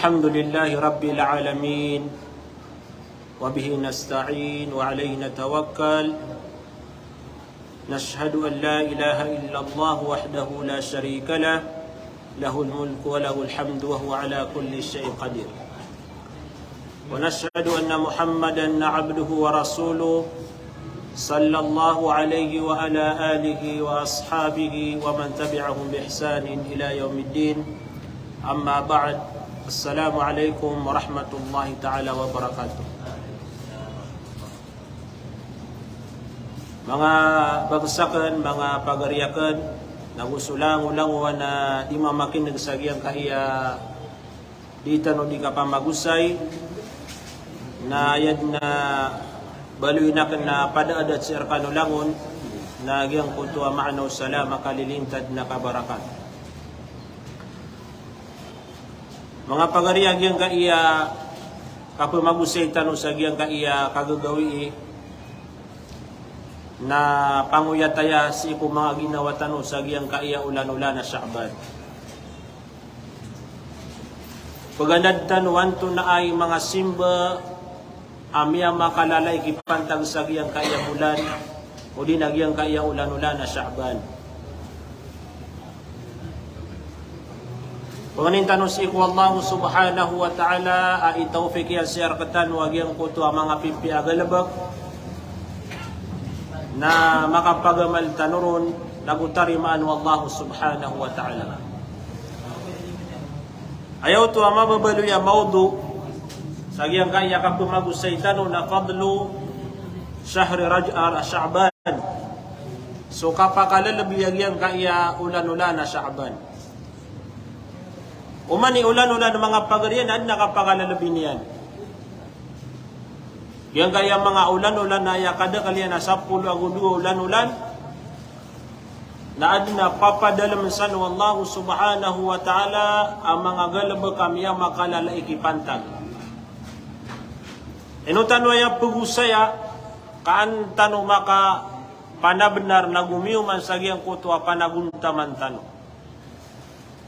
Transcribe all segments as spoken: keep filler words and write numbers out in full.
الحمد لله رب العالمين، وبه نستعين وعليه نتوكل. نشهد أن لا إله إلا الله وحده لا شريك له، له الملك وله الحمد وهو على كل شيء قدير. ونشهد أن محمدا عبده ورسوله، صلى الله عليه وعلى آله وأصحابه ومن تبعهم بإحسان إلى يوم الدين. أما بعد، السلام عليكم ورحمة الله تعالى وبركاته. Manga bagsa akn, manga pagari akn, nago so langolangon a di mamakin'g sa giyangkaya di tano di kapamagosay, na aya dn a baloyin akn na padaadad sii rkano langon, na giyangkoto a maana o salam a kalilintad na kabarakat. Manga pagari a giyangkaya kapamagosay tano sa giyangkaya kagagawii, na pangoyat aya sii ko manga ginawa tano sa giyangkaya olan-olan a Sha'ban. Pagandad tano antonaa i manga simba a miyamakalala i kipantag sa giyangkaya bolan, odi na giyangkaya olan-olan a Sha'ban. Pangnin tano sii ko Allah subhanahu wa ta'ala a itawfik iyan sii rktano a giyangkoto a manga pipiya a galbk na makapagamal tano ron, nago tarimaan o Allah subhanahu wa ta'ala. Aya oto a mababaloy a mawdu' sa giyangkaya kapamagosay tano na fadlu shahri Raj-, ah, Sha'ban. So kapakalalabi a giyangkaya olan-olan a Sha'ban. Oman i olan-olan, manga pagari, na adn a kapakalalabi niyan. Giyangkaya manga olan-olan na aya kadakl iyan a sapolo ago dowa olan-olan, na adn a papadalm san o Allah subhanahu wa ta'ala a manga galbk a miyamakalala i kipantag. Ino tano aya pagosaya, ka an tano makapanabnar nago miyoman sa giyangkoto a panagontaman tano.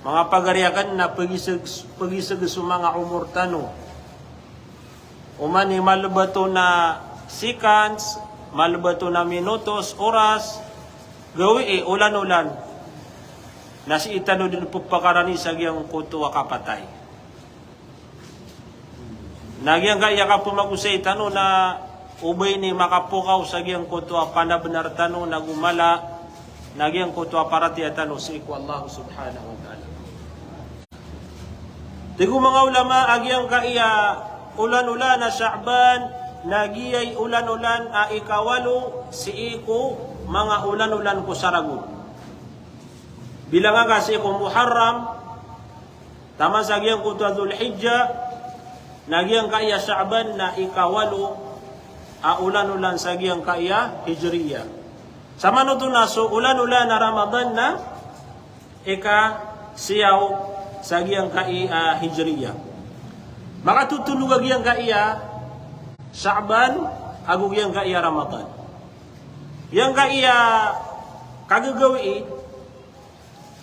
Manga pagari akn, na pagisg, pagisg so manga omor tano. Oman i malbt on a seconds, malbt on a minutos, oras, gawii, olan-olan, na sii tano dn ppakarani sa giyangkoto a kapatay. Na giyangkaya kapamagosay tano na o ba ini makapokaw sa giyangkoto a panabnar tano nago mala, na giyangkoto a paratiyaya tano sii ko Allah subhanahu wa ta'ala. Tig o manga ulama a giyangkaya olan-olan a Sha'ban na giyai olan-olan a ikawalo sii ko manga olan-olan ko saragon. Bilanga ka sii ko Muharram, taman sa giyangkoto a Dhul Hijjah, na giyangkaya Sha'ban na ikawalo a olan-olan sa giyangkaya Hijriya. Samanoto na so olan-olan a Ramadan na ikasiyaw sa giyangkaya Hijriya. Makatotolog a giyangkaya Sha'ban ago giyangkaya Ramadan. Giyangkaya kagagawii,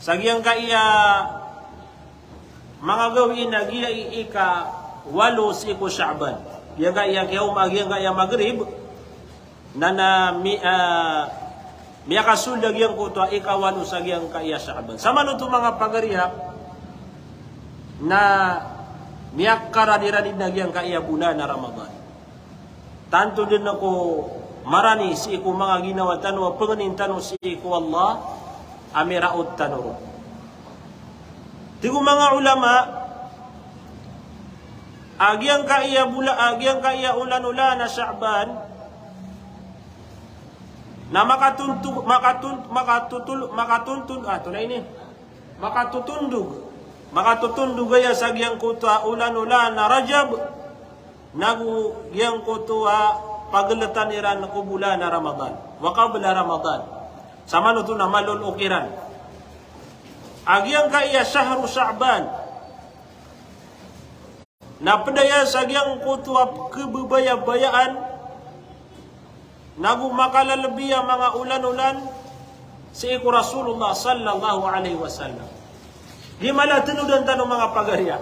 sa giyangkaya manga gawii na giyai ikawalo sii ko Sha'ban. Giyangkaya kiyaoma, giyangkaya Maghrib, na, na mi-, ah, miyakasold a giyangkoto a ikawalo sa giyangkaya Sha'ban. Samanoto manga pagari a, na miyakaraniranid na giyangkaya bolan a Ramadan. Tanto dn ko marani sii ko manga ginawa tano a pangnin tano sii ko Allah a miraot tano ron. Tig o manga ulama a giyangkaya bola-, a giyangkaya olan-olan a Sha'ban na makatonto-, makaton-, makatotol-, makatontol-, ah, tonaa ini. Makatotondog, makatotondog aya sa giyangkoto a olan-olan a Rajab, nago giyangkoto a pageltan iran ko bolan a Ramadan, wa qabla Ramadan. Samanoto na malolok iran a giyangkaya shahru Sha'ban. Na ped aya sa giyangkoto a kebebayabayaan, nago makalelebi a manga olan-olan sii ko Rasulullah sallallahu alaihi wasallam. Di mala tenodan tano manga pagariya.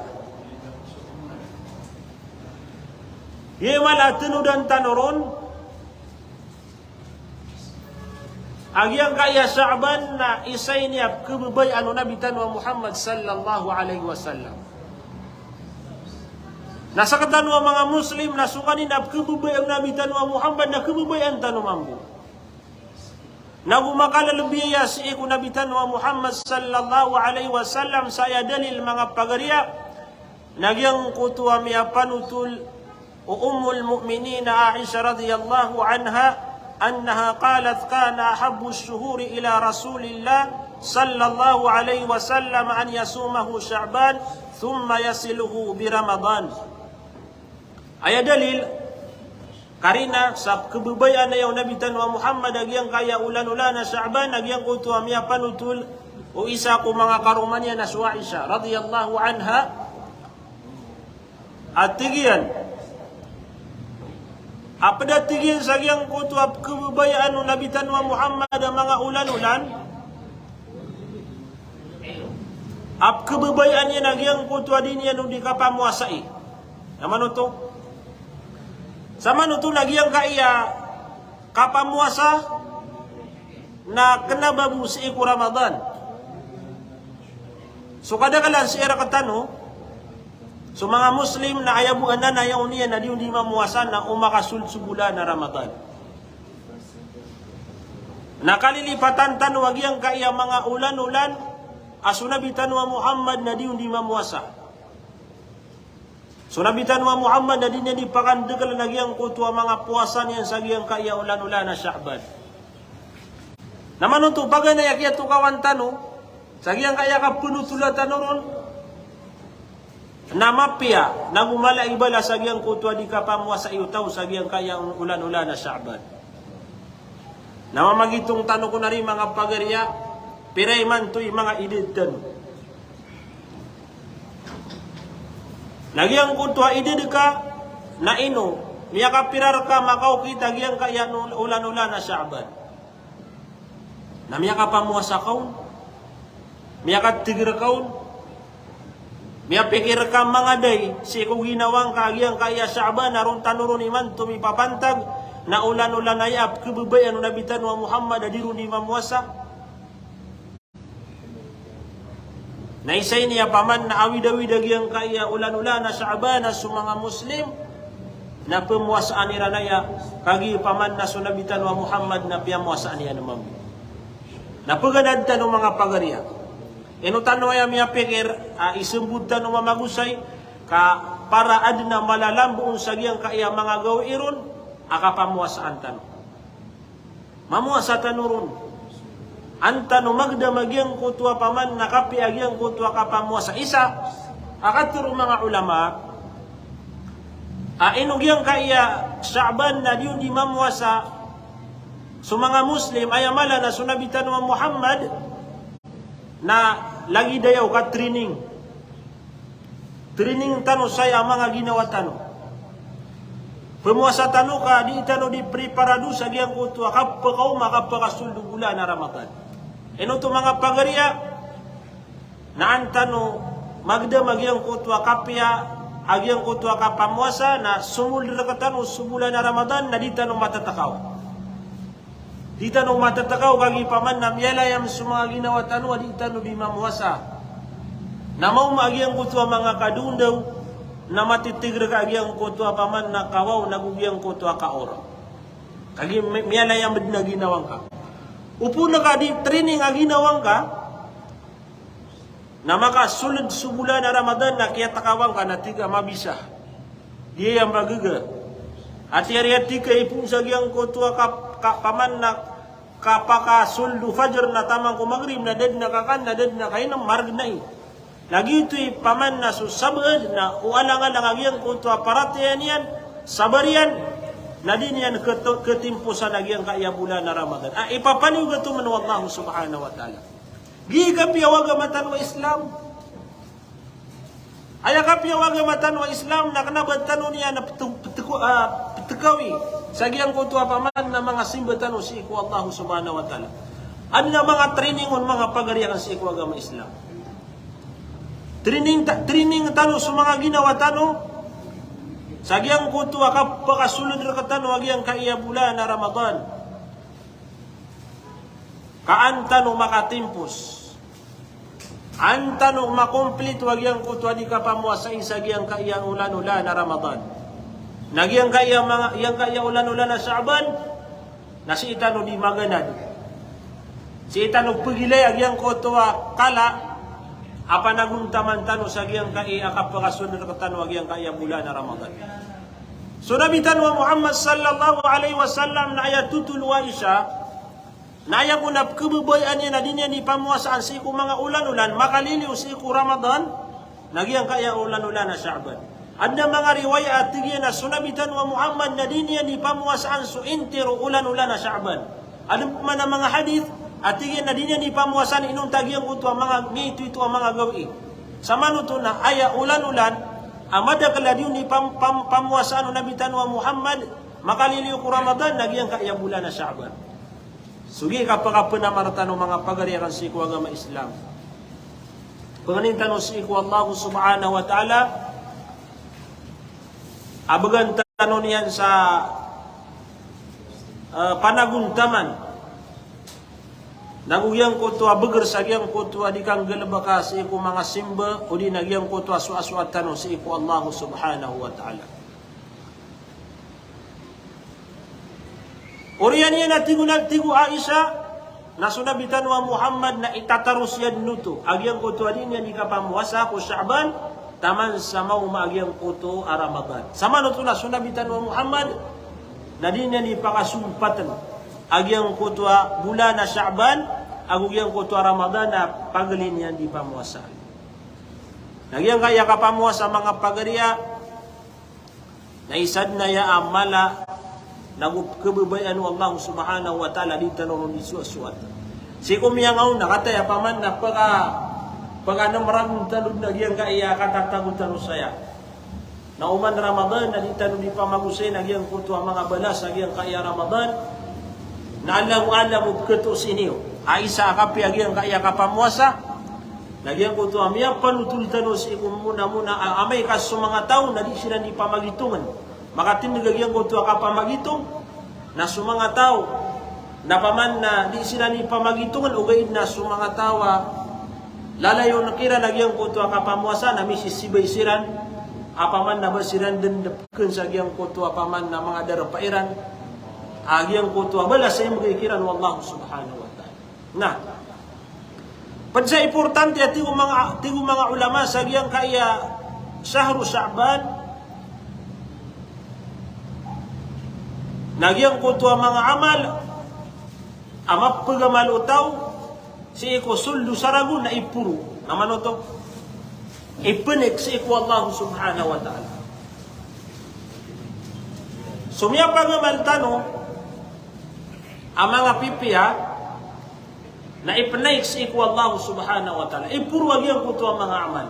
Di mala tenodan tano ron. A giyangkaya Sha'ban na isa ini a kebebayaan o Nabi tano a Muhammad sallallahu alaihi wasallam. Na sekatano a manga Muslim na so kanin a kebebayaan o Nabi tano a Muhammad na kebebayaan tano mambo. Nago makalelebi aya sii ko Nabi tano a Muhammad sallallahu alaihi wasallam sa aya dalil manga pagariya. Na giyangkoto a miyapanotol o Ummul Mu'minin Aisha radhiyallahu anha, annaha qalat, "Kana ahabbu ash-shuhuri ila Rasulillah sallallahu alaihi wasallam an yasumahu Sha'ban, thumma yasiluhu bi Ramadan." Aya dalil, karina, sa kebebayaan aya o Nabi tano a Muhammad a giyangkaya olan-olan a Sha'ban, a giyangkoto a miyapanotol o isa ko manga karoma niyan a so Aisha radhiyallahu anha, a tig iyan a ped a tig iyan sa giyangkoto a kebebayaan o Nabi tano a Muhammad a manga olan-olan, a kebebayaan iyan a giyangkoto a di niyan on di kapamowasai. Samanoto, samanoto na giyangkaya kapamowasa na kena ba bo sii ko Ramadan. So kadaklan sii rektano so manga Muslim na aya bo anan a aya on iyan a di on di mamowasa na o makasold so bolan a Ramadan. Na kalilipatan tano a giyangkaya manga olan-olan a so Nabi tano a Muhammad na di on di mamowasa. So Nabi tano a Muhammad na di niyan di pakandegelan a giyangkoto a manga powasa niyan sa giyangkaya olan-olan a Sha'ban. Na manoto paganay a kiyatokawan tano sa giyangkaya kapenotola tano ron na mapiya, nago mala i balas a giyangkoto a di kapamowasai o taw sa giyangkaya olan-olan a Sha'ban. Na mamagitong tano kon ari manga pagariya, pira imanto i manga idad tano. Na giyangkoto a idad ka, na ino, miyakapira reka makaokit a giyangkaya olan-olan a Sha'ban. Na miyakapamowasa ka on, miyakateger ka on, miyapikir ka mangaday sii ko ginawa ngka a giyangkaya Sha'ban a ron tano ron imanto mipapantag, na olan-olan aya a kebebayaan o Nabi tano a Muhammad a di ron di mamowasa. Na isa ini a paman na awid-awid a giyangkaya olan-olan a Sha'ban a so manga Muslim na pemowasaan iran aya, kagiya paman na so Nabi tano a Muhammad na piyamowasaan iyan mambo. Na peganad tano manga pagariya. Ino tano aya miyapikir a isembod tano mamagosay ka para aden a malalambo on sa giyangkaya manga gawii ron a kapamowasaan tano. Mamowasa tano ron. An tano magdam a giyangkoto a paman na kapiya a giyangkoto a kapamowasa. Isa a katharo o manga ulama a ino giyangkaya Sha'ban na di on di mamowasa so manga Muslim, aya mala na so Nabi tano a Muhammad na lagid aya o ka-training. Training tano saya a manga ginawa tano. Pemowasa tano ka di tano di preparado sa giyangkoto a kapakaoma, kapakasold o bolan a Ramadan. Ino oto manga pagariya, na an tano magdam a giyangkoto a kapiya a giyangkoto a kapamowasa, na somold rektano so bolan a Ramadan na di tano matatakaw. Di tano matatakaw kagiya paman na miyalayam so manga ginawa tano a di tano di mamowasa. Na maoma a giyangkoto a manga kadondaw, na matitig reka a giyangkoto a paman na kawaw nago giyangkoto a kaor. Kagiya mi-, miyalayam den a ginawa ngka. Opama ka di training a ginawa ngka, na makasold so bolan a Ramadan na kiyatakawan ka na tig ka mabisa. Di aya mbagaga. Ati ari a tig ka ipoon sa giyangkoto a kap-, ka-, paman na kapakasold o fajr na taman ko magrib na da dn a kakan, na da dn a kainom, margn ai. Na giyoto i paman na so sabaad na o alang-alang a giyangkoto a paratiyaya niyan, sabar iyan, na di niyan keto-, ketimposan a giyangkaya bolan a Ramadan. A, ipapaliyogat oman o Allah subhanahu wa ta'ala. Giya kapiya o agama tano a Islam. Aya kapiya o agama tano a Islam na kna ba tano niyan a pte-, pteko-, ah, ptekawi sa giyangkoto a paman na manga simba tano sii ko Allah subhanahu wa ta'ala. Adn a manga training on, manga pagari akn sii ko agama Islam. Training ta-, training tano so manga ginawa tano sa giyangkoto a kapakasold rktano a giyangkaya bolan a Ramadan. Ka an tano makatimpos, an tano makomplito a giyangkoto a di kapamowasai sa giyangkaya olan-olan a Ramadan. Na giyangkaya manga, giyangkaya olan-olan a Sha'ban, na sii tano di maganad. Sii tano pegilay a giyangkoto a kala a panagontaman tano sa giyangkaya kapakasold rktano a giyangkaya bolan a Ramadan. So Nabi tano a Muhammad sallallahu alaihi wasallam na aya totol o Aisha, na aya kon a pkhababayaan iyan a di niyan di pamowasaan sii ko manga olan-olan, makaliliyo sii ko Ramadan, na giyangkaya olan-olan a Sha'ban. Adn a manga riwaya a tig iyan a so Nabi tano a Muhammad na di niyan di pamowasaan so intiro olan-olan a Sha'ban. Adn pman a manga hadith a tig iyan a di niyan di pamowasaan inonta giyangkoto a manga miyitoito a manga gawii. Samanoto na aya olan-olan a madakl a di on di pam-, pam-, pamowasaan o Nabi tano a Muhammad, makaliliyo ko Ramadan, na giyangkaya bolan a Sha'ban. So giya kapakapenamar tano, manga pagari akn sii ko agama Islam. Pangnin tano sii ko Allah subhanahu wa ta'ala a bgan tano niyan sa, eh, panagontaman nago giyangkoto a bgr sa giyangkoto a di kanggalbka sii ko manga simba, odi na giyangkoto a soasoat tano sii ko Allah subhanahu wa ta'ala. Oriyan iyan a tig o na, tig o Aisha, na so Nabi tano a Muhammad na itataros iyan oto a giyangkoto a di niyan di kapamowasa ko Sha'ban, taman sa maoma a giyangkoto a Ramadan. Samanoto na so Nabi tano a Muhammad na di niyan di pakasompatn a giyangkoto a bolan a Sha'ban ago giyangkoto a Ramadan na pagli niyan di pamowasa. Na giyangkaya kapamowasa, manga pagari a Na isa dn aya a mala nago pkhababayaan o Allah subhanahu wa ta'ala a di tano ron di soasoat. Sii ko miyangaona, kataya paman na pka, pkanmragon tano dn a giyangkaya katatago tano saya. Na oman Ramadan na di tano di pamagosay na giyangkoto a manga balas a giyangkaya Ramadan. Na alam, alam o pkhato sii niyo a isa a kapiya giyangkaya kapamowasa. Na giyangkoto a miyapanotol tano sii ko mona-mona a amay ka so manga taw na di siran di pamagitongn. Makatindg a giyangkoto a kapamagitong na so manga taw na paman na di siran di pamagitongn, ogaid na so manga taw a lalayon kiran a giyangkoto a kapamowasa na misisibay siran a paman na ba siran dn dpkn sa giyangkoto a paman na manga darpa iran a giyangkoto a balas a imbgay kiran o Allah subhanahu wa ta'ala. Na pd sa importante a tig o manga, tig o manga ulama sa giyangkaya shahru Sha'ban, na giyangkoto a manga amal a mapgamal o taw sii ko sold o saragon na iporo. Na mano oto? Ipnik sii ko Allah subhanahu wa ta'ala. So miyapagamal tano a manga pipiya na ipnik sii ko Allah subhanahu wa ta'ala. Iporo a giyangkoto a manga amal.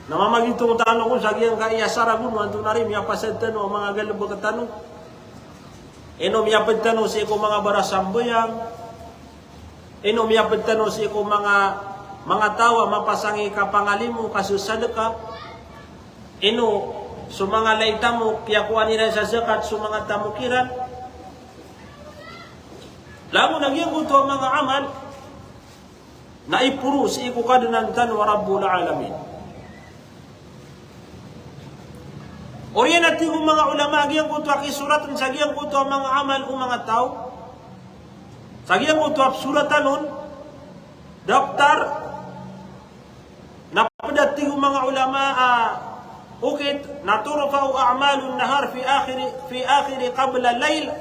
Na mamagitong tano kon sa giyangkaya saragon o antonaa ri miyapasad tano a manga galbk tano. Ino miyapd tano sii ko manga barasambayang. Ino miyapd tano sii ko manga, manga taw a mapasang i kapangalimo, kasasadka. Ino so manga lay tamok, kiyakowa iran sa zakat so manga tamok iran. Langon a giyangkoto a manga amal na iporo sii ko Kadnan tano a Rabbul Alamin. Oriyan a tig o manga ulama a giyangkoto a kisoratn sa giyangkoto a manga amal o manga taw, sa giyangkoto a psoratan on, daptar, na pd a tig o manga ulama a okit na turfa'u a'malun nahar fi akhiri, fi akhiri qabla layl.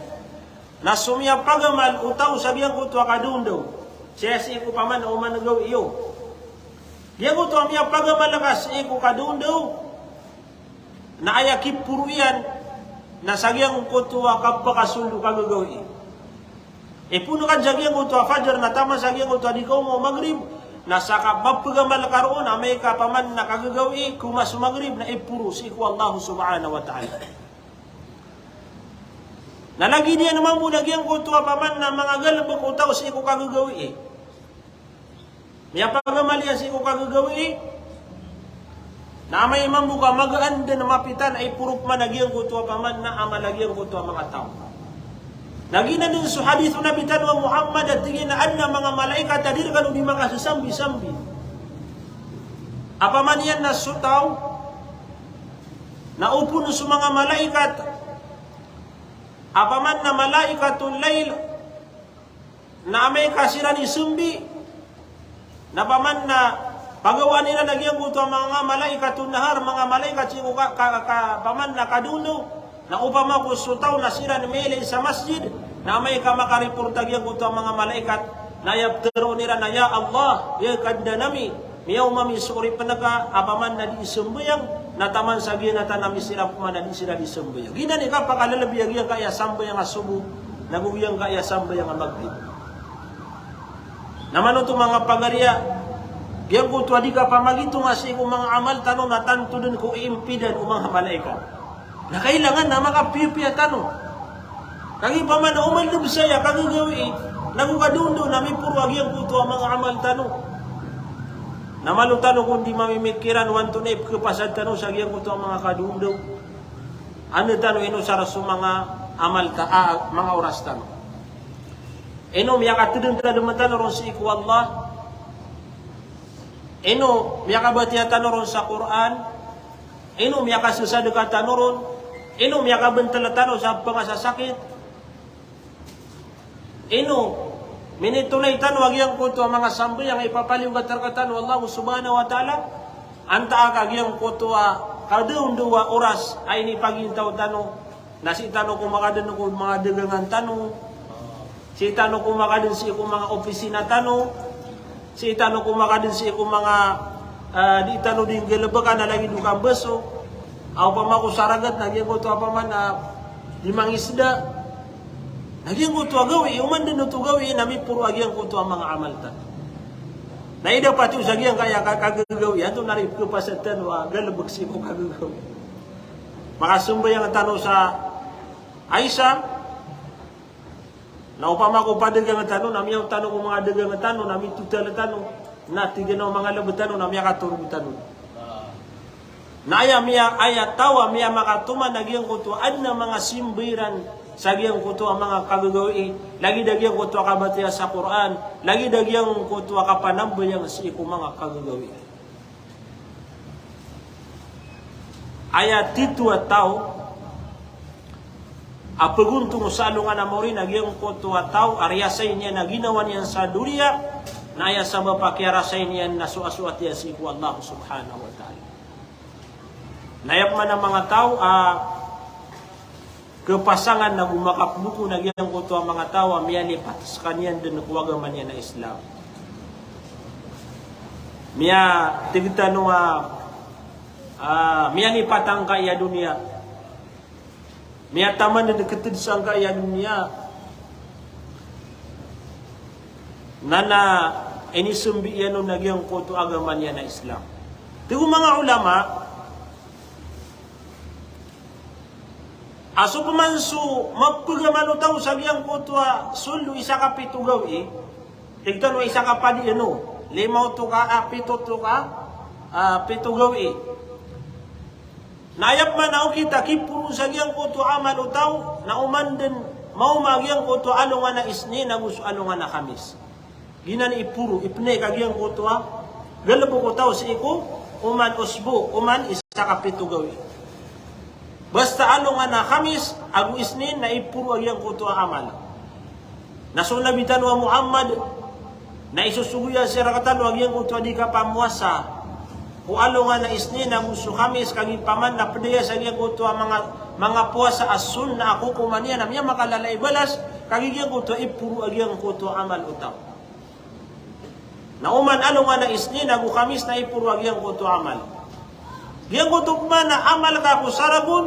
Na so miyapagamal o taw sa giyangkoto a kadaondaw, sii ko paman a oman a gawii iyo. Giyangkoto a miyapagamal ka sii ko kadaondaw, na aya kiporo iyan na sa giyangkoto a kapakasold o kagagawii. Ipoon ka sa giyangkoto a fajar na taman sa giyangkoto a di ka omaw o magrib, na sa kapagamal ka roo na amay ka paman na kagagawii, koma so magrib na iporo sii ko Allah subhanahu wa ta'ala. Na lagid iyan mambo na giyangkoto a paman na manga galbk o taw sii ko kagagawii. Miyapagamal iyan sii ko kagagawii. Na amay mambo ka magaan dn a mapita na iporo pman a giyangkoto a paman na amal a giyangkoto a manga taw. Na giyanan dn so hadith o Nabi tano a Muhammad a tig iyan a adn a manga malaikat a di rkano di makasasambisambi. A paman iyan na so taw na opama so manga malaikat a paman na malaikatul lail, na amay ka siran isambi, na paman na pagawaan iran a giyangkoto a manga malaikatul nahar, manga malaikat sii ko ka, ka, ka, paman na kadaondaw, na opama ko so taw na siran miyailay sa masjid, na amay ka makareport a giyangkoto a manga malaikat, na aya ptharoon iran na, "Ya Allah, ya Kadnan ami, miyaoma mi so oripn ka a paman na di isambayang, na taman sa giyanatan ami siran pman na di siran isambayang." Giyanan i kapakalalabi a giyangkaya sambayang a sobo, nago giyangkaya sambayang a magrib. Na manoto manga pagariya, giyangkoto a di kapamagitonga sii ko manga amal tano na tanto dn ko iimpidan o manga malaikat. Na kailangan na makapiyapiya tano. Kagiya paman na oman dn saya kagagawii, nago kadaondaw na miporo a giyangkoto a manga amal tano. Na malo tano kon di mamimikiran o antonaa i pkhapasad tano sa giyangkoto a manga kadaondaw. Anda tano inosar so manga amal ta, a, manga oras tano. Ino miyakatadmtadm tano ron sii ko Allah? Ino miyakabatiya tano ron sa Qur'an? Ino miyakasasadka tano ron? Ino miyakabntl tano sa pangasasakit? Ino minitonay tano a giyangkoto a manga sambayang a ipapaliyogat rktano o Allah subhanahu wa ta'ala? Antaa ka giyangkoto a kadaondaw a oras a inipagintaw tano, na sii tano ko makadn ko manga dagangan tano, sii tano ko makadn sii ko manga opisina tano, sii tano ko makadn sii ko manga, ah, di tano di nggalbka na lagid o kambasok, a opama ko sa ragat na giyangkoto a paman na di mangisda. Na giyangkoto a gawii, oman dn oto gawii na miporo a giyangkoto a manga amal tano. Na ida pati o sa giyangkaya ka, kagagawii, antonaa i pkhapasad tano a galbk sii ko kagagawii? Makasambayang tano sa Isa, na opama ko padagang tano, na miyaw tano ko manga dagang tano, na mitotal tano, na tig iyan o manga lb tano, na miyakatorog tano. Na aya miya, aya taw a miyamakatoman a giyangkoto a adn a manga simba iran sa giyangkoto a manga kagagawii, lagid a giyangkoto a kabatiya sa Qur'an, lagid a giyangkoto a kapanambayang sii ko manga kagagawii. Aya tito a taw a pagontong sa alongan a mawri na giyangkoto a taw a riyasay niyan a ginawa niyan sa doniya, na aya sabap a kiyarasay niyan na so asoat iyan sii ko Allah subhanahu wa ta'ala. Na aya pman a manga taw a kapasangan na go makapboko na giyangkoto a manga taw a miyalipat skaniyan dn ko agama niyan a Islam. Miya, tig tano a, ah, miyalipat angkaya doniya. Miyataman dn ktd sangkaya doniya. Na na inisambi iyan on a giyangkoto a agama niyan a Islam. Tig o manga ulama, a so pman so mapagamal o taw sa giyangkoto a sold o isa ka pito gawii, tig tano isa ka padi ino, lima oto ka, ah, pito oto ka, ah, pito gawii. Na aya pman a okit a kiporo sa giyangkoto a amal o taw, na oman dn maoma a giyangkoto a alongan a Isnin ago so alongan a Khamis. Giyanan i poro, ipnay ka giyangkoto a galbk o taw sii ko oman osbo, oman isa ka pito gawii. Basta alongan a Khamis ago Isnin na iporo a giyangkoto a amal. Na so Nabi tano a Muhammad, na isosogo iyan sii rktano a giyangkoto a di kapamowasa ko alongan a Isnin ago so Khamis, kagiya paman na pd aya sa giyangkoto a manga, manga powasa a sunnah a kokoman iyan a miyamakalala i balas, Kagiya giyangkoto a iporo a giyangkoto a amal o taw. Na oman alongan a Isnin ago Khamis na iporo a giyangkoto a amal. Giyangkoto pman a amal ka ko saragon,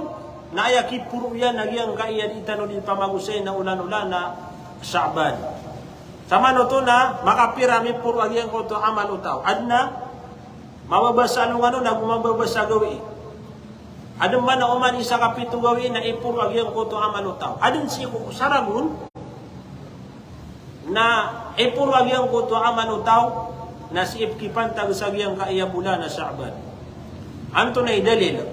na aya kiporo iyan a giyangkaya di tano di pamagosay na olan-olan a Sha'ban. Samanoto na makapira miporo a giyangkoto a amal o taw. Adn a mababa sa alongan on ago mababa sa gawii. Adn pman a oman i isa ka pito gawii na iporo a giyangkoto a amal o taw. Adn sii ko saragon na iporo a giyangkoto a amal o taw na sii pkipantag sa giyangkaya bolan a Sha'ban. Antonaa i dalil?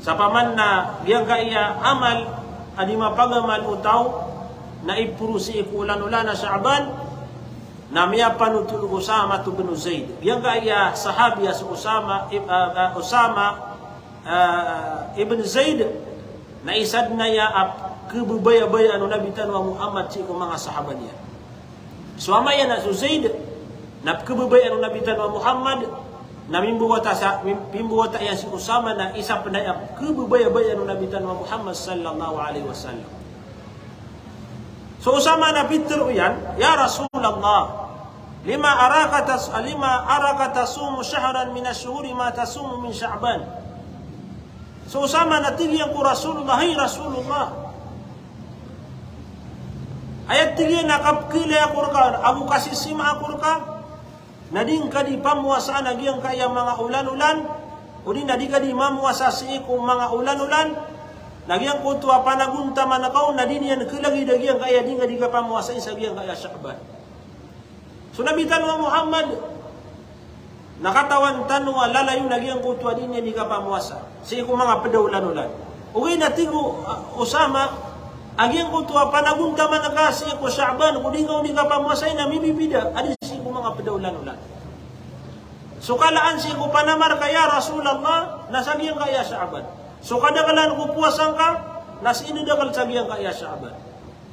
Sa paman na giyangkaya amal a di mapagamal o taw na iporo sii ko olan-olan a Sha'ban, na miyapanothol o Usama ibn Zaid. Giyangkaya sahabi a so Usama ib-, ah, ah, Usama, ah, ibn Zaid, na isa dn aya a khababayaan o Nabi tano a Muhammad sii ko manga sahaba niyan. So ama iyan a so Zaid, na pkhababayaan o Nabi tano a Muhammad, na mimbawata sa, mim-, mimbawata iyan si Usama na isa pn aya a khababayaan o Nabi tano a Muhammad sallallahu alaihi wasallam. So Usama na pitharo iyan, "Ya Rasulullah, lima araka tas-, lima araka tasumu shahran min ash-shuhuri ma tasumu min Sha'ban?" So Usama na tig iyan ko Rasulullah, "Hay Rasulullah, aya tig iyan a kapkhailay ako rka, ago kasisima ako rka, na di ngka di pamowasaan a giyangkaya manga olan-olan, odi na di ka di mamowasa sii ko manga olan-olan, na giyangkoto a panagontaman ka on na di niyan khalagid a giyangkaya di ngka di kapamowasai sa giyangkaya Sha'ban." So Nabi tano a Muhammad, na katawan tano a lalayon a giyangkoto a di niyan di kapamowasa sii ko manga pd a olan-olan. Ogaid na tig o, ah, Usama, a giyangkoto a panagontaman ka sii ko Sha'ban, ko di ngka on di kapamowasai na mibibida a di sii ko manga pd a olan-olan. So kalaan sii ko panamar ka, ya Rasulullah, na sa giyangkaya Sha'ban. So kadaklan ko powasa ngka, na sii dn dakl sa giyangkaya Sha'ban.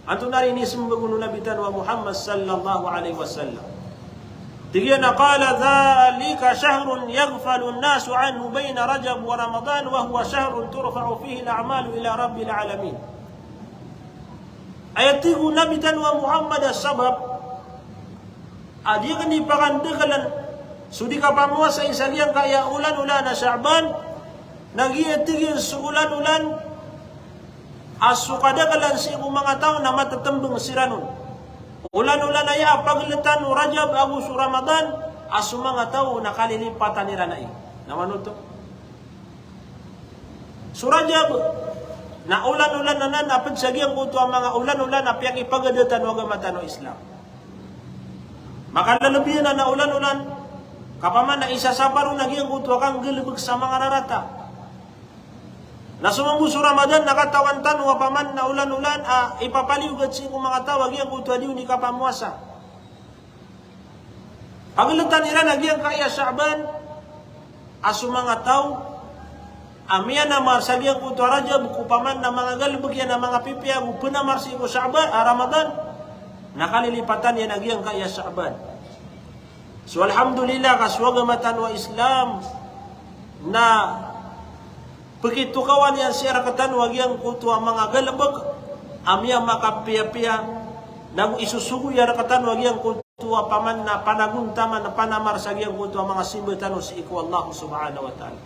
Antonaa i inismbag on o Nabi tano a Muhammad sallallahu alaihi wasallam? Tig iyan a, qala, "Dhalika shahrun yaghfalu an-nasu anhu bayna Rajab wa Ramadan, wa huwa shahrun turfa'u fihi al-a'malu ila Rabbil alamin." Aya tig o Nabi tano a Muhammad a sabap a di akn di pakandaklan so di kapamowasai sa giyangkaya olan-olan a Sha'ban, na giya tig iyan so olan-olan a so kadaklan sii ko manga taw na matatmbang siran on. Olan-olan aya a pagltan o Rajab ago so Ramadan, a so manga taw na kalilipatan iran ai. Na manoto. So Rajab na olan-olan anan a pd sa giyangkoto a manga olan-olan a piyakipagadatan o agama tano a Islam. Makalalbi anan a olan-olan, ka paman na isasapar on a giyangkoto a kanggalbk sa manga rarata. Na so mambo so Ramadan na katawan tano a paman na olan-olan a ipapaliyogat sii ko manga taw a giyangkoto a di on di kapamowasa. Pagltan iran a giyangkaya Sha'ban, a so manga taw a miyanamar sa giyangkoto a Rajab ko paman na manga galbk iyan a manga pipiya ago pnamar sii ko Sha'ban, a Ramadan, na kalilipatan iyan a giyangkaya Sha'ban. So alhamdulillah ka so agama tano a Islam na pkitokawan iyan sii rktano a giyangkoto a manga galbk a miyamakapiyapiya, nago isosogo iyan rktano a giyangkoto a paman na panagontaman, panamar sa giyangkoto a manga simba tano sii ko Allah subhanahu wa ta'ala.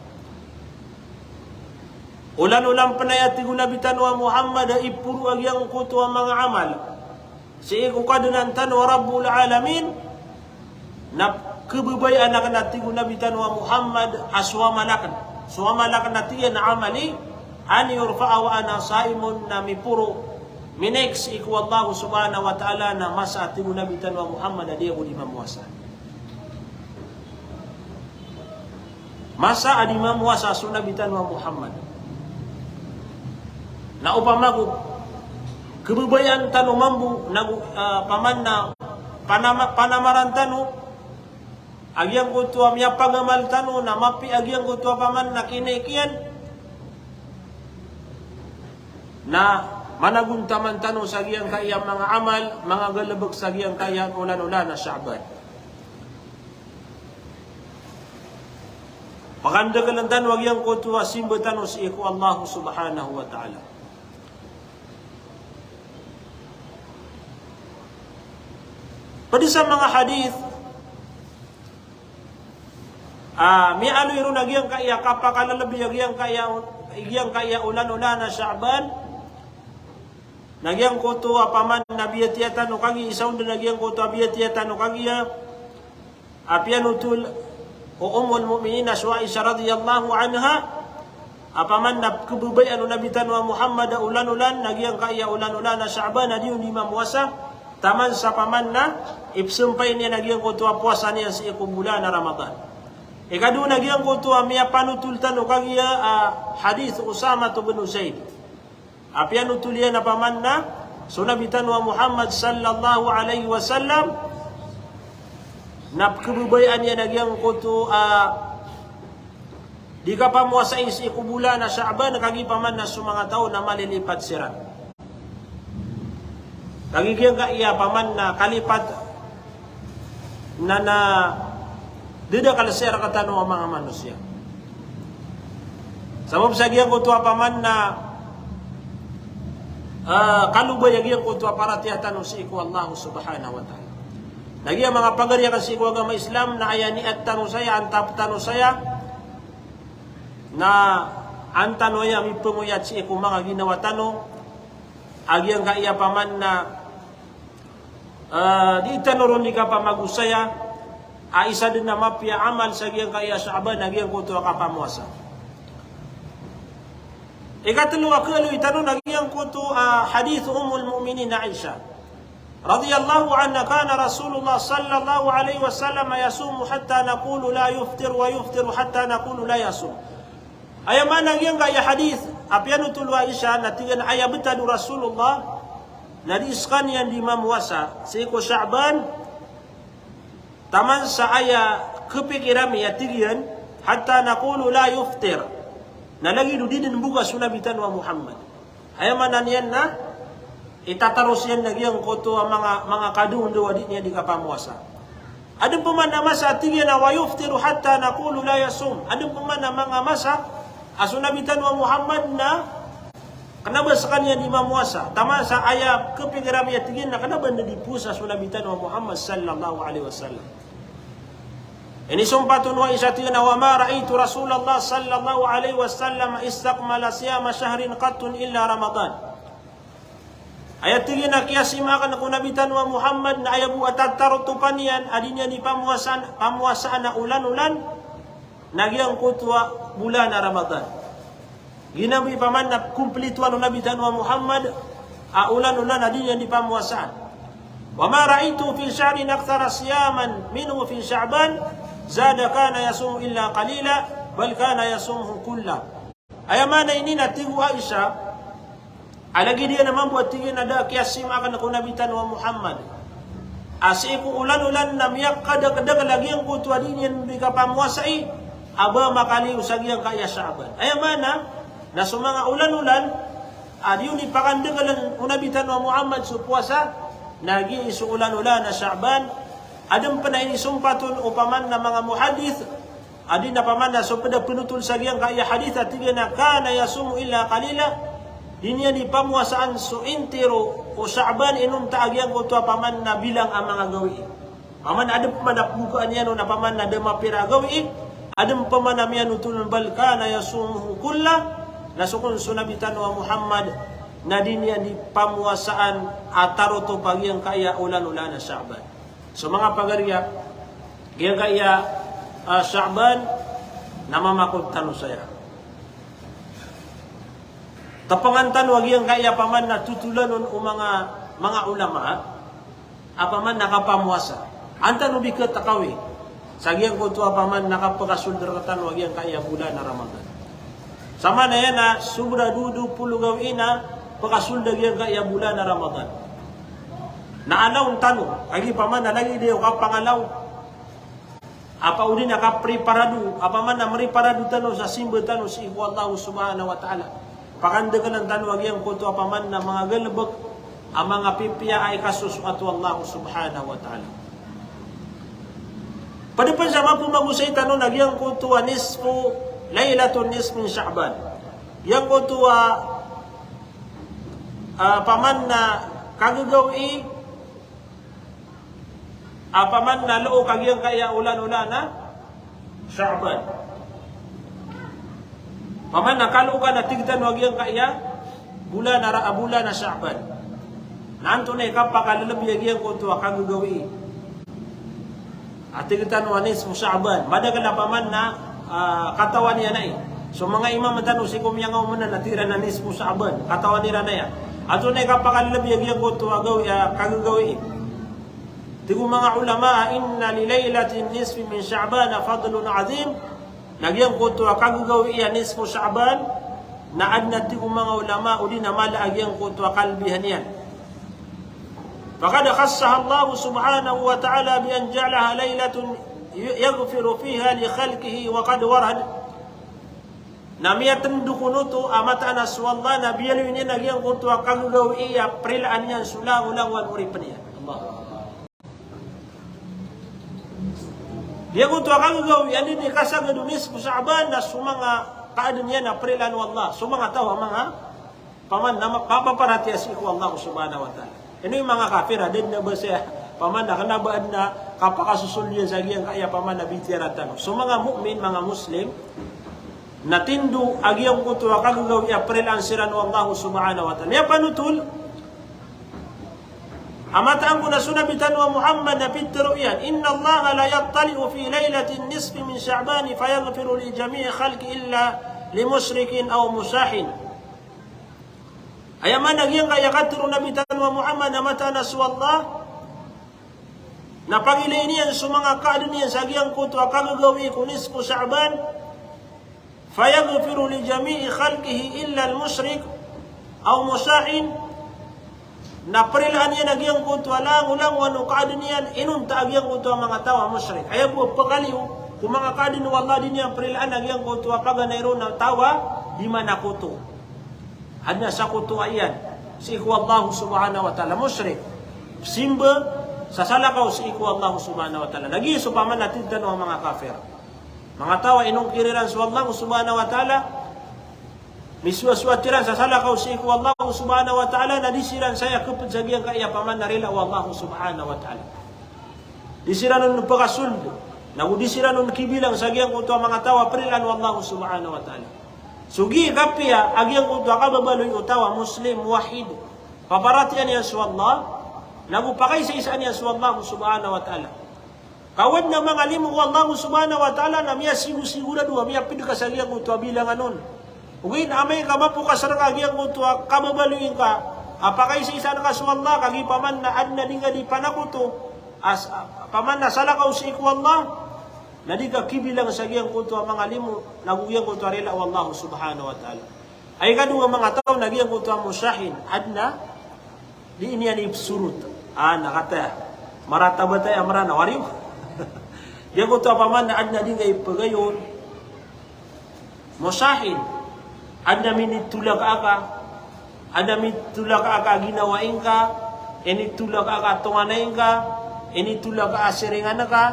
Olan-olan pn aya tig o Nabi tano a Muhammad a iporo a giyangkoto a manga amal sii ko Kadnan tano a Rabbul Alamin, na khababayaan akn a tig o Nabi tano a Muhammad a so amal akn, so amal akn a tig iyan a amali, an yurfa'a wa ana sa'imun, na miporo, minek sii ko Allah subhanahu wa ta'ala, na masa a tig o Nabi tano a Muhammad a di ako di mamowasa. Masa a di mamowasa so Nabi tano a Muhammad. Na opama ko khababayaan tano mambo, nago, ah, paman na panama-, panamaran tano a giyangkoto a miyapagamal tano, na mapiya a giyangkoto a paman na kinek iyan, na managontaman tano sa giyangkaya manga amal, manga galbk sa giyangkaya olan-olan a Sha'ban. Pakandaklan tano a giyangkoto a simba tano sii ko Allah subhanahu wa ta'ala. Pd sa manga hadith a miyaaloy ron a giyangkaya kapakalalabi a giyangkaya, giyangkaya olan-olan a Sha'ban, na giyangkoto a paman na biyatiya tano kagiya, isa on dn a giyangkoto a biyatiya tano kagiya a piyanotol o Ummul Mu'minin a so Aisha radiyallahu anha, a paman na pkhababayaan o Nabi tano a Muhammad a olan-olan, na giyangkaya olan-olan a Sha'ban a di on di mamowasa, taman sa paman na ipsampay niyan a giyangkoto a powasa niyan sii ko bolan a Ramadan. Ikadowa na giyangkoto a miyapanotol tano kagiya a hadith Usamah bin Zaid. A piyanotol iyan a paman na so Nabi tano a Muhammad sallallahu alaihi wasallam na pkhababayaan iyan a giyangkoto a di kapamowasai sii ko bolan a Sha'ban, kagiya paman na so manga taw na malilipat siran. Kagiya giyangkaya paman na kalipat na, na dadakl sii rktano a manga manosiya. Sabap sa giyangkoto a paman na, ah, kalobay a giyangkoto a paratiyaya tano sii ko Allah subhanahu wa ta'ala. Na giya manga pagari akn sii ko agama Islam na aya niyat tano saya, antap tano saya, na an tano aya mipangoyat sii ko manga ginawa tano a giyangkaya paman na, ah, di tano ron di kapamagosaya a isa dn a mapiya a amal sa giyangkaya Sha'ban a giyangkoto a kapamowasa. Ikatlo a kaaloy tano na giyangkoto a hadith Ummul Mu'minin Aisha radiyallahu anha, kana Rasulullah sallallahu alaihi wasallam yasumu hatta naqulu la yuftir wa yuftiru hatta naqulu la yasum. Aya maana giyangkaya hadith a piyanotol o Aisha na tig iyan a aya btad o Rasulullah na di skaniyan di mamowasa sii ko Sha'ban, taman sa aya khapikir ami a tig iyan, hatta naqulu la yuftir. Na lagid o di dn boga so Nabi tano a Muhammad. Aya maana niyan na itataros iyan a giyangkoto a manga, manga kadondaw a di niyan di kapamowasa. Adn pman a masa a tig iyan a wa yuftiru hatta naqulu la yasum. Adn pman a manga masa a so Nabi tano a Muhammad na kna ba skaniyan di mamowasa. Taman sa aya khapikir ami a tig iyan na kna ba dn di powasa so Nabi tano a Muhammad sallallahu alaihi wasallam. Inisompat on o Aisha, tig iyan a, "Wa ma ra'aytu Rasulallah sallallahu alaihi wasallam istakmala siyama shahrin qattun illa Ramadan." Aya tig iyan a kiyasima akn ko Nabi tano a Muhammad na aya bo a tatarotopan iyan a di niyan di pamowasaan, pamowasaan a olan-olan, na giyangkoto a bolan a Ramadan. Giya bo i paman na komplitoan o Nabi tano a Muhammad a olan-olan a di niyan di pamowasaan. Wa ma ra'aytu fi shahrin akthara siyaman minhu fi Sha'ban, zada kana yasumu illa qalila, bal kana yasumuhu kullah. Aya maana ini na tig o Aisha, a lagid iyan a mambo a tig iyan a da a kiyasima akn ko Nabi tano a Muhammad a sii ko olan-olan na miyakadakdakl a giyangkoto a di niyan di kapamowasai a ba makaliyo sa giyangkaya Sha'ban. Aya maana na so manga olan-olan a di on di pakandaklan o Nabi tano a Muhammad so powasa, na giya so olan-olan a Sha'ban. Adn pn a inisompat on o paman na manga muhaddith a di na paman na so pd a pnotol sa giyangkaya hadith a tig iyan a kana yasumu illa qalila, di niyan di pamowasaan so intiro o Sha'ban inonta a giyangkoto a paman na bilang a manga gawii. Paman adn pman a pmbokaan iyan on a paman na da mapira a gawii, adn pman a miyanotol on, bal kana yasumuhu kullah, na so kon so Nabi tano a Muhammad na di niyan di pamowasaan a tarotop a giyangkaya olan-olan a Sha'ban. So manga pagariya, giyangkaya, ah, Sha'ban na mamakod tano saya. Tapangan tano a giyangkaya paman na totolan on o manga, manga ulama a paman na kapamowasa. An tano di katakawi sa giyangkoto a paman na kapakasold rktano a giyangkaya bolan a Ramadan. Samanaya na sobra dowa polo gawii na pakasold a giyangkaya bolan a Ramadan. Na alaw tano, kagiya paman na lagid iyan o kapangalaw a paodi na kapriparado, a paman na mriparado tano sa simba tano sii ko Allah subhanahu wa ta'ala. Pakandaklan tano a giyangkoto a paman na manga galbk a manga pipiya a ikasosoat o Allah subhanahu wa ta'ala. Pd pn sa mapmagosay tano na giyangkoto a nisfu, Lailatul Nisf min Sha'ban. Giyangkoto a, ah, paman na kagagawii Apaman na loo ka giyangkaya olan-olan a Sha'ban. Apaman na kaloo ka na tig tano a giyangkaya bolan a ra-, a bolan a Sha'ban. Na antonaa i kapakalalabi a giyangkoto a kagagawii? A tig tano a nisfu Sha'ban. Madakel apaman na, ah, katawan iyan ai. So manga imam tano sii ko miyangaoman na tig iran a nisfu Sha'ban. Katawan iran aya. Antonaa i kapakalalabi a giyangkoto a gawi-, ah, kagagawii? Tig o manga ulama, "Inna li laylatin nisfi min Sha'ban fadlun azim." Na giyangkoto a kagagawii a nisfu Sha'ban, na aden a tig o manga ulama, odi na mala a giyangkoto a kalbihan iyan. Faqad khassaha Allahu subhanahu wa ta'ala bi an ja'alaha laylatun yaghfiru fiha li khalqihi wa qad warad. Na miyatendok oto a mataan a so Allah na biyaloy niyan a giyangkoto a kagagawii a prilaan iyan so langolangowan o oripen iyan. Allahu Akbar. Giyangkoto a kagagawii a di kasagad o nisfu Sha'ban na so manga kaaden iyan a prilaan o Allah. So manga taw a manga paman na ma-, mapaparatiyaya sii ko Allah subhanahu wa ta'ala. Ino i manga kafir a da den a ba saya, paman na kena ba aden a kapakasosol iyan sa giyangkaya paman na bitiyaran tano. So manga mu'min, manga Muslim, na tindo a giyangkoto a kagagawii a prilaan siran o Allah subhanahu wa ta'ala. Miyapanothol a mataan ko na so Nabi tano a Muhammad na pitharo iyan, "Inna Allaha la yattali'u fi laylatin nisfi min Sha'ban fayaghfiru li jami'i khalqi illa li mushrikin aw mushahin." Aya maana giyangkaya katharo o Nabi tano a Muhammad a mataan a so Allah na pagilay niyan so manga kaaden iyan sa giyangkoto a kagagawii ko nisfu Sha'ban, fayaghfiru li jami'i khalqihi illa al-mushrik aw mushahin, na prilaan iyan a giyangkoto a langolangowan o kaaden iyan, inonta a giyangkoto a manga taw a mushrik. Aya bo pekaliyo ko manga kaaden o Allah a di niyan prilaan a giyangkoto a paganay ron a taw a di manakoto. Aden a sakotoa iyan sii ko Allah subhanahu wa ta'ala, mushrik. Simba sa salakaw sii ko Allah subhanahu wa ta'ala. Lagid so paman a tig tano a manga kafir. Manga taw a inongkir iran so Allah subhanahu wa ta'ala, misowasowat iran sa salakaw sii ko Allah subhanahu wa ta'ala, na di siran saya keped sa giyangkaya paman na rila o Allah subhanahu wa ta'ala. Di siran on pekasold, nago di siran on kibilang sa giyangkoto a manga taw a prilaan o Allah subhanahu wa ta'ala. So giya kapiya a giyangkoto a kababaloy o taw a Muslim, muwahhid, paparatiyayaan iyan so Allah, nago pakaisaisaan iyan so Allah subhanahu wa ta'ala. Ka o aden a manga limo o Allah subhanahu wa ta'ala na miyasigosigorado a miyaped ka sa giyangkoto a bilangan on. Ogaid na amay ka mapokas reka a giyangkoto a kababaloy ngka a pakaisaisaan ka so Allah, kagiya paman na aden a di ngka di panakoto, as-, paman na salakaw sii ko Allah, na di ka kibilang sa giyangkoto a manga limo, nago giyangkoto a rila o Allah subhanahu wa ta'ala. Aya ikadowa a manga taw na giyangkoto a mushahin, aden a di niyan ipsorot. Ah, na kataya. Maratabat aya a Mranaw, ari. Giyangkoto a paman na aden a di ngka ipegayon. Mushahin. Aden a minitolak aka. Aden a minitolak aka a ginawai ngka. Initolak aka a tonganay ngka. Initolak aka a siringan ka.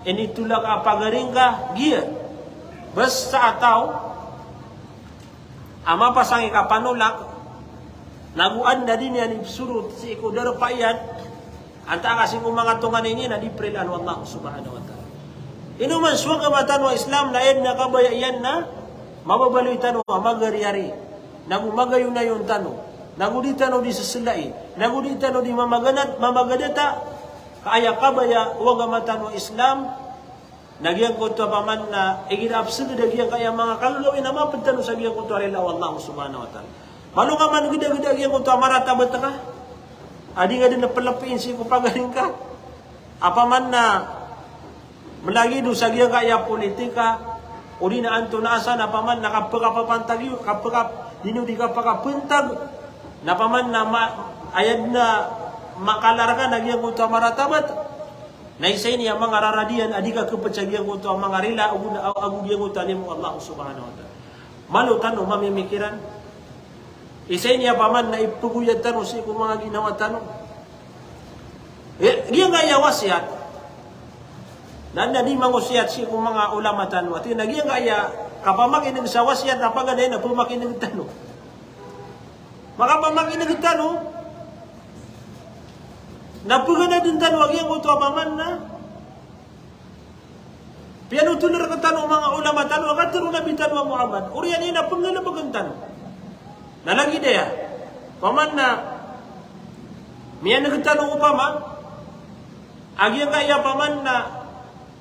Initolak aka a pagari ngka. Giya. Basta a taw a mapasang i kapanolak, nago aden a di niyan ipsorot sii ko darpa iyan, antaa ka sii ko manga tonganay niyan a di prilaan o Allah subhanahu wa ta'ala. Ino man so agama tano a Islam na aya den a kabaya iyan na mababaloy tano a magariyari, nago magayonayon tano, nago di tano di seselai, nago di tano di mamaganat, mamagadata, ka aya kabaya o agama tano a Islam, na giyangkoto a paman na igira a peseged a giyangkaya manga kagagawii na maped tano sa giyangkoto a rila o Allah subhanahu wa ta'ala. Malo ka man gedageda a giyangkoto a maratabat ka a di ngka den pelepiin sii ko pagari ngka. Apaman na melagid o sa giyangkaya politika, o di na antonaa san, apaman na kapekapapantag iyo, kapeka-, di niyo di kapekapentag, na apaman na ma-, aya den a makalar ka na giyangkoto a maratabat. Na isa ini a manga rarad iyan a di ka keped sa giyangkoto a manga rila, ago na, ago giyangkoto a limo o Allah subhanahu wa ta'ala. Malo tano mamimikiran. Isa ini a paman na ipegoyad tano sii ko manga ginawa tano. Eh, giyangkaya wasiyat. Na, na di mangosiyat sii ko manga ulama tano. Ati na giyangkaya kapamakineg sa wasiyat na paganay na pemakineg tano. Makapamakineg tano. Na paganadan tano a giyangkoto a paman na piyanothol rktano o manga ulama tano a katharo o Nabi tano a Muhammad. Oriyan iyan na pnggalbkn tano. Na lagid aya, paman na miyan'g tano opama a giyangkaya paman na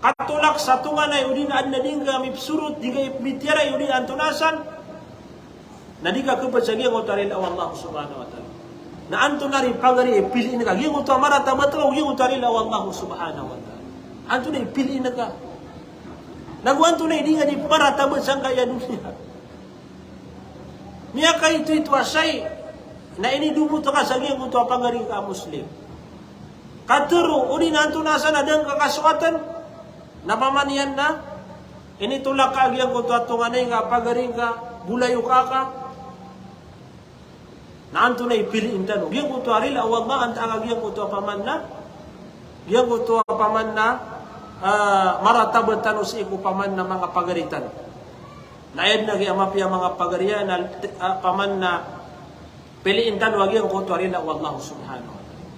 katolak sa tonganay odi na adn a di ngka mipsorot, di ngka mitiyarai odi na antonaa san, na di ka kpd sa giyangkoto a rila o Allah subhanahu wa ta'ala. Na antonaa i pagari i piliin ka, giyangkoto a maratabat ka o giyangkoto a rila o Allah subhanahu wa ta'ala? Antonaa i piliin ka? Nago antonaa i di ngka di maratabat sangkaya doniya? Miyakaitoito a shay na inidomot ka sa giyangkoto a pagari ngka a Muslim. Katharo odi na antonaa san a da ngka kasoatan, na paman iyan na initolak ka a giyangkoto a tonganay ngka a pagari ngka, bolayoka ka. Na antonaa i piliin tano? Giyangkoto a rila o Allah antaa ka giyangkoto a paman na, giyangkoto a paman na, ah, maratabat tano sii ko paman na manga pagari tano? Na aya dn a giya mapiya a manga pagari a na, ah, paman na piliin tano a giyangkoto a rila o Allah subhanahu wa ta'ala.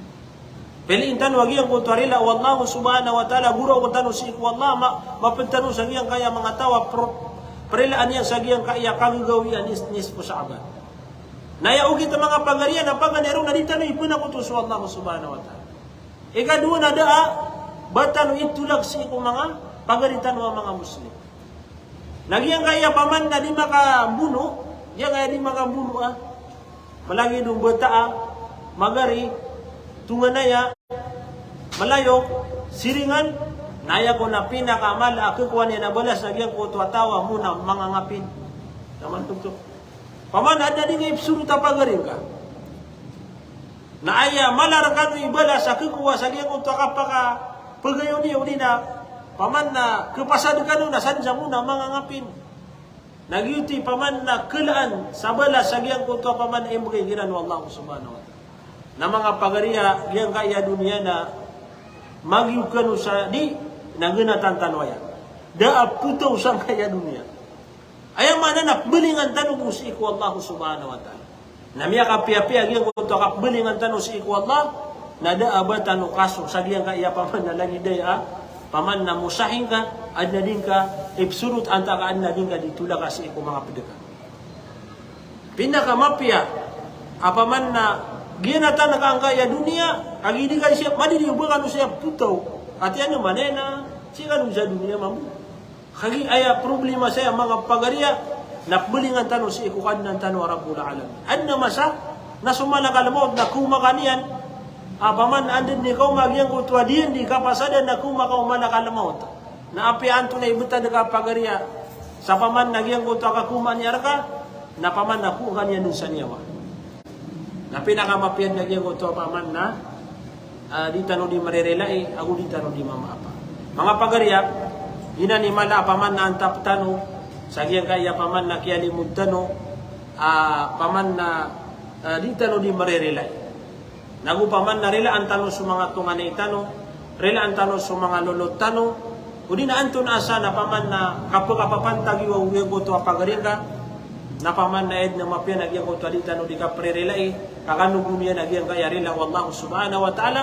Piliin tano a giyangkoto a rila o Allah subhanahu wa ta'ala, goraok tano sii ko Allah, ma-, mapd tano sa giyangkaya manga taw a pro-, prilaan iyan sa giyangkaya kagagawii a nis-, nisfu Sha'ban. Na aya okit a manga pagari a na paganay ron na di tano ipnakoto so Allah subhanahu wa ta'ala. Ikadowa na da a ba tano itolak sii ko manga pagari tano a manga Muslim. Na giyangkaya paman na di makambono, giyangkaya di makambono a, malagid o mbata a, magari, tonganay a, malayok, siringan, na aya kon a pinakamala a khakowa niyan a balas a giyangkoto a taw a mona mangangapin. Taman toktok. Paman na adn a di ngka ipsorot a pagari ngka. Na aya mala rkano i balas a khakowa sa giyangkoto a kapakapagayo niyo odi na paman na khapasad kano na san sa mona mangangapin. Na giyoto i paman na khalaan sa balas a giyangkoto a paman na imbgay kiran o Allah subhanahu wa ta'ala. Na manga pagari a giyangkaya doniya na magiyog kano sa di na ganatan tano aya. Da a potaw sangkaya doniya. Aya maana na pmbalingan tano bo sii ko Allah subhanahu wa ta'ala. Na miyakapiyapiya giyangkoto a kapmbalingan tano sii ko Allah, na da a ba tano kaso sa giyangkaya paman na lagid aya a, paman na mosahi ngka, adn a di ngka ipsorot antaa ka adn a di ngka di tolaka sii ko manga pd ka. Pinakamapiya a paman na giyanatan ka angkaya doniya, kagiya di ka siya, madidi o ba kano siya potaw. Ati ano maana na, sii kano sa doniya mambo. Kagiya aya problema saya manga pagari a, na pmbalingan tano sii ko Kadnan tano a Rabbul Alamin. Adn a masa na so malakal maut na khaoma ka niyan, a paman na anda dn i khaoma giyangkoto a di anda i kapasadan na khaoma ka o malakal maut. Na apiya antonaa i btad ka a pagari a, sa paman na giyangkoto a kakhaoma niyan rka, na paman na khaoma ka niyan dn sa niyawa. Na pinakamapiya dn a giyangkoto a paman na, ah, di tano di maririlai, ago di tano di mamaapa. Manga pagari a, giyanan i mala a paman na antap tano, sa giyangkaya paman na kiyalimod tano, ah, paman na, ah, di tano di maririlai. Nago paman na rilaan tano so manga tonganay tano, rilaan tano so manga lolot tano, odi na antonaa san a paman na kapakapapantag iyo a giyangkoto a pagari ngka, na paman na aya dn a mapiya na giyangkoto a di tano di kapririlai, ka kano bo niyan a giyangkaya rila o Allah subhanahu wa ta'ala,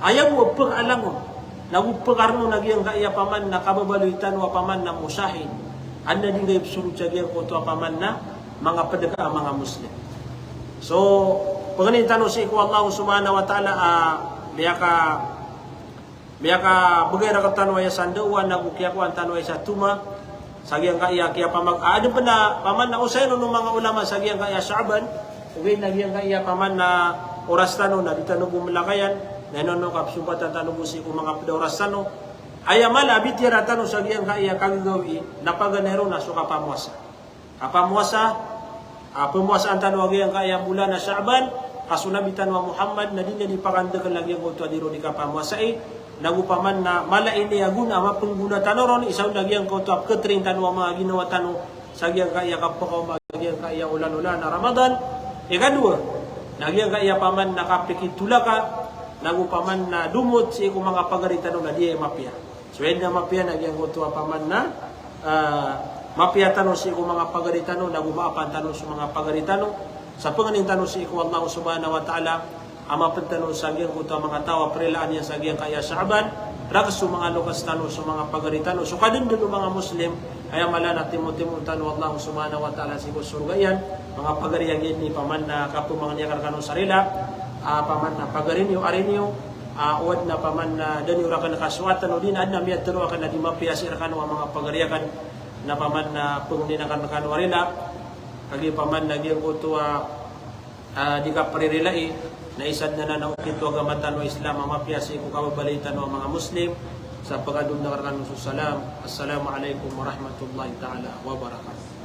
aya bo a pkaalangon, nago pkarnon a giyangkaya paman na kababaloy tano a paman na mosahi, adn a di ngka ipsorot sa giyangkoto a paman na manga pd ka a manga Muslim. So, pangnin tano sii ko Allah subhanahu wa ta'ala a miyaka Miyakabgay rktano aya sa ndaowan ago kiyakowa tano aya sa toma, sa giyangkaya kiyapamag-, a, adn pn a paman na osayan o manga ulama sa giyangkaya Sha'ban, ogaid na giyangkaya paman na oras tano na di tano bo mlakayan, na ino-ino kapsompatan tano bo sii ko manga pd a oras tano. Aya mala a bitiyara tano sa giyangkaya kagagawii, na paganay ron na so kapamowasa. Kapamowasa, a, pamowasaan tano a giyangkaya bolan a Sha'ban, ka so Nabi tano a Muhammad na di niyan di pakandakl a giyangkoto a di ron di kapamowasai, nago paman na mala ini a gona a mapnggona tano ron, isa on a giyangkoto a pkhatrain tano a manga ginawa tano sa giyangkaya kapakaoma a giyangkaya olan-olan a Ramadan. Ikadowa, na giyangkaya paman na kapikitolaka, nago paman na domot sii ko manga pagari tano na di aya mapiya. So aya dn a mapiya na giyangkoto a paman na, ah, mapiya tano sii ko manga pagari tano, nago maapan tano so manga pagari tano. Sa pangnin tano sii ko Allah subhanahu wa ta'ala, a mapd tano sa giyangkoto a manga taw a prilaan iyan sa giyangkaya Sha'ban, rakhs so manga loks tano, so manga pagari tano, so kadndn o manga Muslim, aya mala na timotimo tano o Allah subhanahu wa ta'ala sii ko sorga iyan. Manga pagari, aya giya i paman na kapmangni akn rkano sa rila, a paman na pagari niyo, ari niyo, a o adn a paman na da niyo rakn kasoatan, odi na adn a miyatharo akn a di mapiya sii rkano a manga pagari akn, na paman na pngnin akn rkano a rila, kagiya paman na giyangkoto a a, di kapririlai, na isa dn anan a okit o agama tano a Islam a mapiya sii ko kababalay tano a manga Muslim, sa pkadonang rkano so salam. Assalamu alaikum warahmatullahi ta'ala wabarakatuh.